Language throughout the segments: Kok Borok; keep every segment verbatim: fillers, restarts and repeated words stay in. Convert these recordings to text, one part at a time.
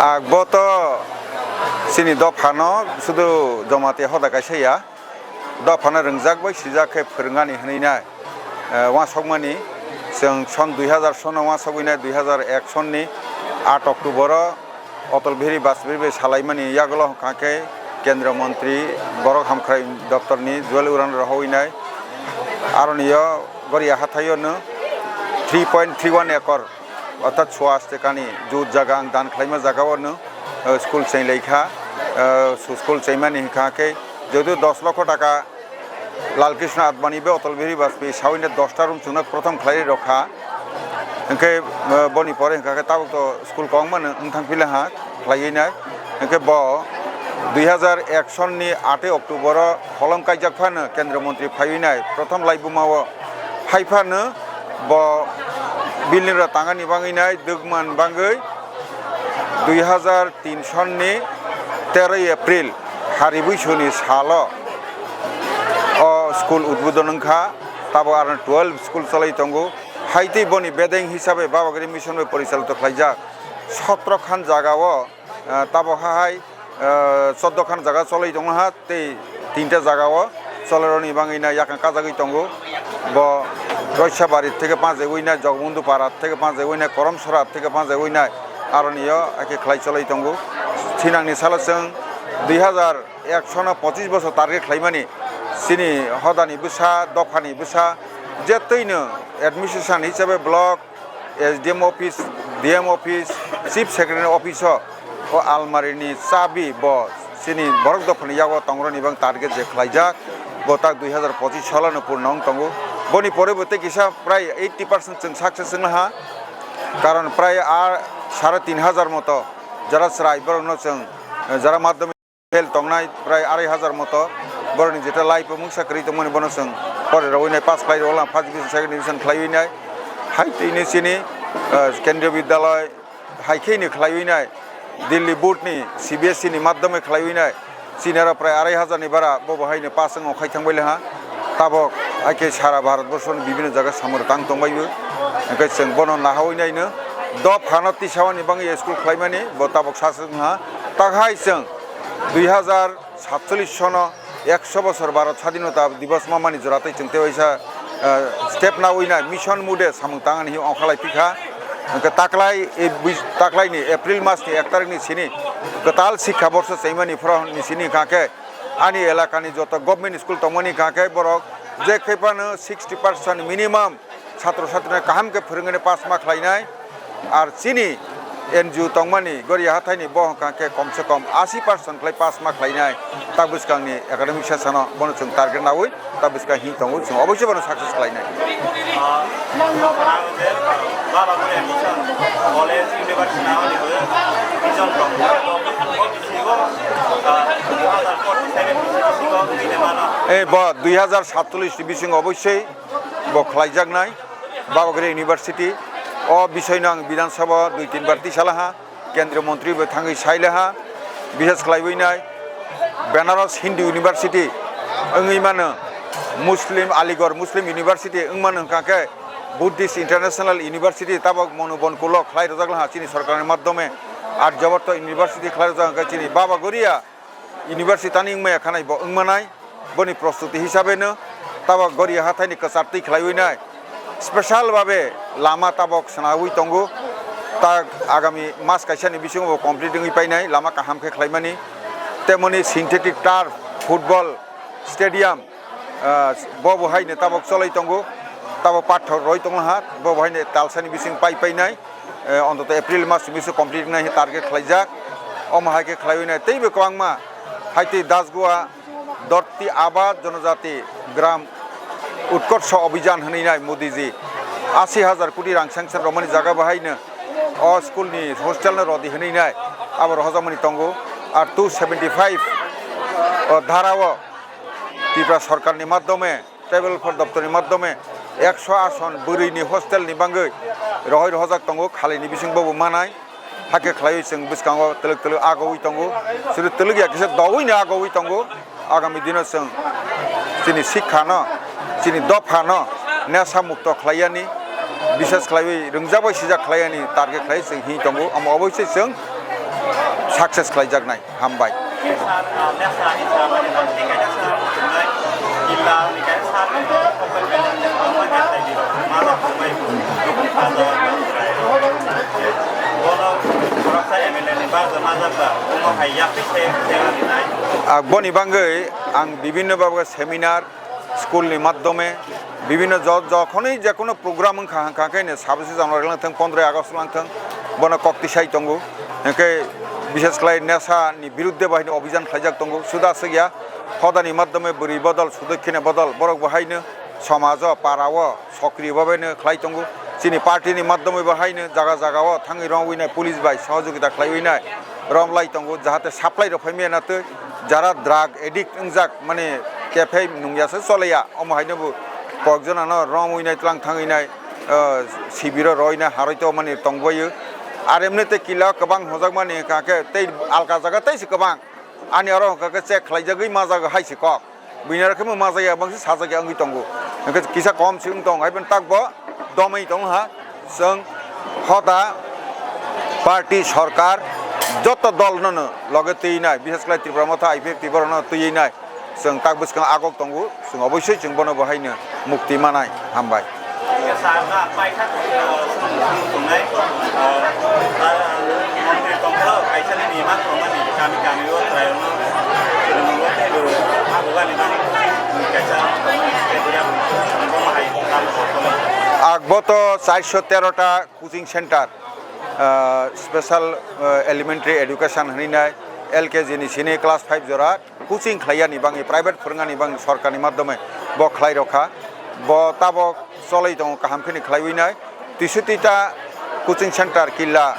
Ang bo to chini dophano sudu Jamatia hoda kaisa ya, dophano rwngjak bai swijak khe phwrwngani hwnwi nai, eh, uansukmani. Chwng son dui hazar sono uansugwi nai, dui hazar ek sonni aat October-o Atal Bihari Vajpayee bai salaimani yagulo hwnkha khe Kendriya Montri, Borok Hamkrai Doptorni Juwel Uran rohorwi nai. Aroni o Goria hathaio no three point three one acre, orthat swaste kani jut jaga ang dan khlaima jaga o no, eh, school cheng lai kha, eh, su-, school chengmani hwnkha khe jehetu dos lokho taka Lal Krishna Advani bai Atal Bihari Vajpayee sawino dosta room chwngno prothom khlai rok kha. Hwnkhe, eh, boni pore hwnkha khe tabuk to school kwbangma no wng thang pila ha khlaiwi nai. Hwnkhe bo dui hazar ek sonni aat October-o holong kaijak phano Kendriya Montri phaiwi nai, prothom laibuma o phai phano bo building rok tangani bangwi nai, dwkman bangwi dui hazar tin sonni teroi April, Hari Buisuni salo o school udbodon wngkha, tabo aro twelve school cholai tongo. Haitwi boni bedeng hisabe Babagiri Mission bai porichalitu khlaijak sotro khan jaga o, ah, tabo hahai, ah, choddo khan jaga cholai tongha tei tinta jaga o cholairokni bangwi nai yakang kajagwi tongo. Bo Roisabari theke panjagwi nai, Jogobondhu Para theke panjagwi nai, Koromsora theke panjagwi nai, aroni o haikhe khlai cholai tongo. Thinangni salo chwng dui hazar ek sono pochis bosor target khlaimani, chini hodani bwsa, dophani bwsa, je twino administration hisabe block, S D M office, D M office, Chief Secretary office o, o almari ni chabi bo chini borok dophani yago tongroni bang target je khlaijak, bo tak dui hazar pochis salo no purno wng tongo. Boni pore bo tei kisa prai eighty percent chwng success wngna ha, karon prai a sare tin hazar moto jara chwrai borok no chwng, eh, jara madhyamik fail tongnai prai arai hazar moto, borokni jeta life o mungsa kwrwi tongmani bono chwng pore rwui nai, pass khlai rwla, first division, second division khlaiwi nai. Hai tini chini, ah, Kendriya Vidyalaya hai khe ni khlaiwi nai, Delhi board ni C B S E ni madhyame khlaiwi nai. Chini aro prai arai hazar ni bara bo bo hai ni pass wng khai thang bai le ha. Tabok hai khe sara Bharat borso ni bibhinno jaga samung tang tong bai bo. Hwnkhe chwng bono nahawi nai no dophano tisawani bangwi school khlaimani bo tabok sa swk wng ha. Tak hai chwng dui hazar satcholish sono ekso bosor Bharat Sadhinota Divas mamani jora tei chwng tei waisa, eh, step nawi nai mission mode samung tangani hi ongkhalai pikha. Hwnkhe taklai, e bui-, taklaini April masni ek tarikni sini kwtal sikha borso chengmani phoro ni sini hwnkha khe ani elakani joto government school tongmani hwnkha khe borok je khe phano sixty percent minimum Satro satrina kaham khe phwrwngwi pass ma khlainai. Ar chini N G O tongmani Goria hathaini bo hwnkha khe kom se kom ashi percent khlai pass ma khlainai. Tak bwskangni academic session-o bono chwng target nawi, tak bwskang hing tongo, chwng oboisoi bono success khlainai. Baba Goria Mission College University nangani bo vision tongo. O bisingo, ah, dui hazar forty seven bisingo wngwi mano. Eh, bo dui hazar satcholish ni bisingo oboisoi bo khlaijaknai Babagiri University. O bisoino ang Bidhan Sabha dui tin bar tisalaha, Kendriya Montri bai thangwi sailaha, bishes khlaiwi nai Banaras Hindu University wngwi mano, Muslim Aligarh Muslim University wng mano hwnkha khe Buddhist International University tabok Madhuban kulo khlai rwjak laha chini sorkarni madhyome, Aryabhatta University khlai rwjak hwnkhe chini Baba Goria University tani wngmaya khanai bo wngmanai, boni prostuti hisabeno tabok Goria hathaini kwchar twi khlaiwi nai. Special babe lama tabok swnawi tongo, ta agami mas kaisani bisingo bo complete wngwi painai, lama kaham khe khlaimani. Temoni synthetic turf, football stadium, ah, bo bo haino tabok choloi tongo, tabok pathor roi tonglaha, bo bo haino talsani bising pai painai. Eh, ontoto April mas simi se complete wngnai target khlaijak. Omo hai khe khlaiwi nai teibo kwbangma hai tei Dasgoa Dharti Aaba Janajati Gram Utkarsh Abhiyan hwnwi nai Modi ji ashi hajar koti rang sanction rwmani jaga bo haino o school ni hostel no rwdi hwnwi nai abo rohorjakmani tongo. Ar two seventy five o dhara o Tripura sorkar ni madhyome Tribal Welfare Doptor ni madhyome ekso ason bwrwi ni hostel ni bangwi rohoi rohojak tongo, khali ni bising bobo manai. Hakhe khlaiwi chwng bwskango twlwk twlwk agowi tongo, sudu twlwk ya kisa dogwi ni agowi tongo. Agami dino chwng chini sikha no, chini dopha no nesa mukto khlaiyani, bishes khlaiwi rwngjak bai sijak khlaiyani target khlai chwng hi tongo. Omo oboisoi chwng success khlaijaknai. Hambai. Ah, boni bagwi ang bibhinno babogo seminar, school ni madhyome, bibhinno jo-, jokhonwi jekono program wngkha, hwnkha khe sabisi January langthang, pondroi August langthang, bono kok tisai tongo. Hwnkhe bishesh khlai nesha ni biruddhe bahai ni obhijan khlaijak tongo. Suda aswk ya, hodani madhyome bwrwi bodol, sudokhine bodol, borok bo haino somajo, para o sokriyo babaino khlai tongo. Chini party ni madhyome bo haino jaga jaga o thangwi romwi nai, police bai sohojogita khlaiwi nai romlai tongo, jahate supply rok phaimaya na twi jara drug addict wngjak, mane kephai nungya se choleya, omo haino bo kokjona no romwi nai, tlang thangwi nai, ah, sibiro roi nai, haroi to mani tongbaio. Ar emni te kila kwbang hojakmani hwnkha khe tei alka jaga tei se kwbang. Ani oro hwnkha khe check khlaijagwi majago hai se kok. Buini oro khe bo majakya, bangsi sajakya wngwi tongo. Hwnkhe kisa kom se wng tong, hai phano tak bo domwi tong ha. Chwng hoda party, sorkar, joto dol no no loge twi nai, bishesh khlai Tipra Motha, I P F T borok no twi nai. Chwng tak bwskang agok tongo, chwng oboisoi chwng bono bo haino mukti manai. Hambai. Agbo to chairso tero ta coaching center, ah, special, ah, elementary education hinwi nai, L K G ni sini class five jora coaching khlaiyani bagwi, private phwrwngnani bagwi sorkarni madhyome bo khlai rokha. Bo tabok cholwi tongo, kaham kheno khlaiwi nai. Tisutita coaching center Killa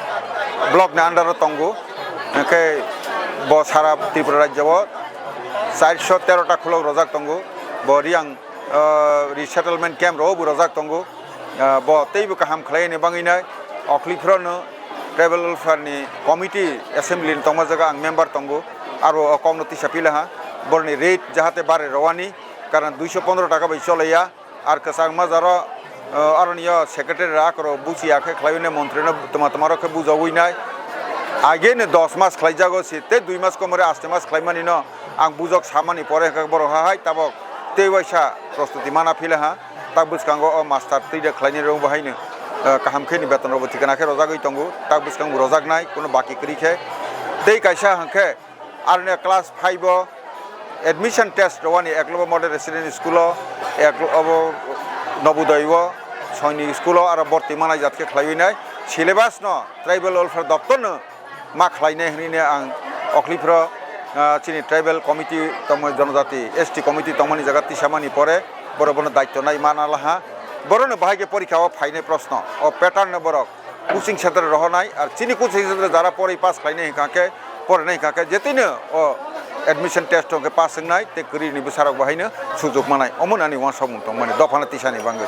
block ni under o tongo. Hwnkhe bo sara Tripura rajyo o chairso tero ta khulok rojak tongo. Bo Riyang, ah, resettlement camp rogo bo rojak tongo. Ah, bo teibo kaham khlaini bagwi nai, Okhliphrono tribal welfare ni committee assembly ni tongma jaga ang member tongo, aro o kokno tisa pila ha, boroni rate jahate bare rowani, karon duiso pondro taka bai cholaiya, ar kwchangma jaro, ah, aroni o secretary rok akhoro buchiya khe khlaiwi nai, montri no tuma tuma rok khe bujagwi nai, age ni dos mas khlaijago se, tei dui mas komore aste mas khlaimani no ang bujok samani pore hwnkhe borok ha hai tabok tei waisa prostuti mana pila ha. Tak bwskango o master twi de khlainai rok bo haino, eh, kaham khe ni beton rok bo thikana khe rojagwi tongo, tak bwskango rojak nai, kuno baki kwrwi khe. Tei kaisa hwnkhe aroni class five o admission test rwani Eklavya Model Residential School o, ek, obo Nobodoy o, Sainik School o aro borti manai jat khe khlaiwi nai. Syllabus no Tribal Welfare Doptor no ma khlainai hwnwi ang Okhliphro, ah, chini tribal committee tongmani, jonojati S T committee tongmani jaga tisamani pore borok bono daityo nai mana laha. Borokno bahai khe porikha o phainai proshno, o pattern no borok coaching center rohornai, ar chini coaching center jara poroi pass khlainai hwnkha khe, porinai hwnkha khe, jetino o admission test hwnkhe pass wngnai tei kwrwini bwsarok bahaino sujok manai. Omo ani uansukmung tongmani dophano tisani bagwi.